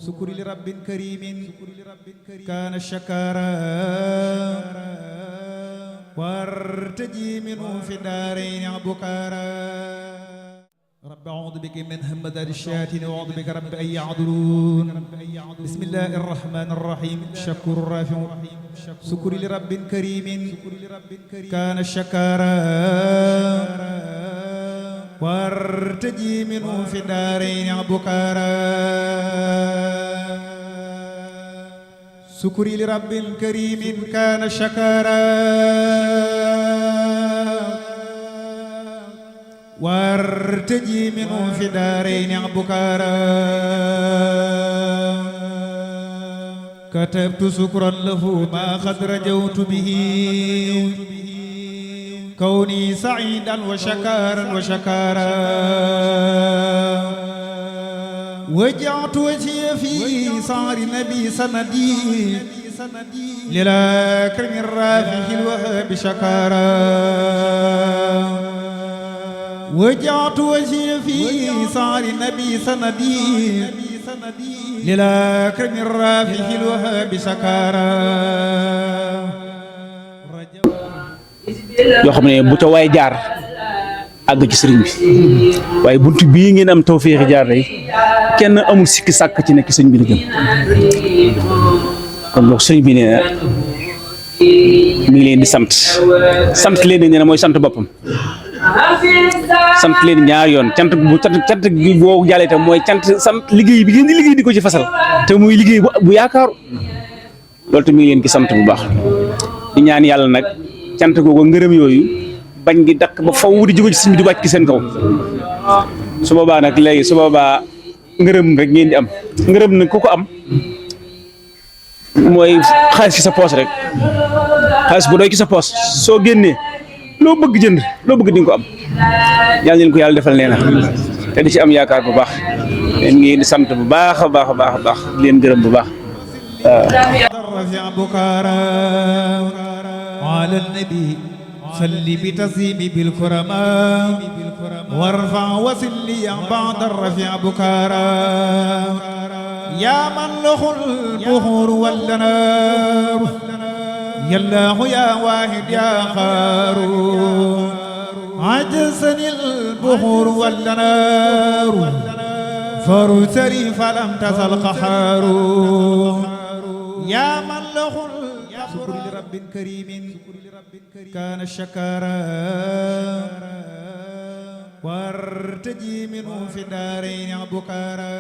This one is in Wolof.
شكر لرب كريم كان شكارا وارتجي منه في الدارين بكارا رب أعوذ بك من همذات الشياطين وأعوذ بك رب أن يعذرون بسم الله الرحمن الرحيم شكر رافع شكر لرب كريم كان شكارا وارتجي منه في الدارين بكارا شكري لرب كريم كان شكارا وارتجي منه في دارين بكارا كتبت شكرا له ما قد رجوت به كوني سعيدا وشكارا وجعت وجهي في صار النبي سندي للأكرم الرافع الوهاب شكارا وجعت وجهي في صار النبي سندي للأكرم الرافع الوهاب شكارا yoo xam ne bu ca waay jaar àgg ci sëriñ bi waaye buntu bii ngeen am tawféexi jaar day kenn amul sikki sàkk ci nekk sëriñ bi la jëm kon boog sëriñ bi nee na mi ngi leen di sant leen nee na mooy sant boppam sant leen ñaar yoon cant gi boo jàllee tam mooy sant liggéey bi ngeen di liggéey di ko ci fasal te muy liggéey bu yaakaaru loolu te mi ngi leen di sant bu baax di ñaan yàlla nag cant googu ngërëm yooyu bañ gi dakk ba faw di jóge ci sëñ bi di wàcc ci seen kaw su boobaa nag léegi su boobaa ngërëm rek ngeen di am ngërëm nag ku ko am mooy xaalis ci sa poos rek xaalis bu doy ci sa poos soo génnee loo bëgg jënd loo bëgg di nga ko am yàlla leen ko yàlla defal nee na te di ci am yaakaar bu baax leen ngi di sant bu baax a baax a baax a baax di leen gërëm bu baax على النبي صل بتسيم بالكرماء وارفع وسلي بعد الرفيع بكارا يا من له البحور والنار يا الله يا واحد يا خار عجزني البحور والنار فرسلي فلم تزل قحار يا من له شكر لرب كريم كان شكارا وارتجي منه في الدارين بكارا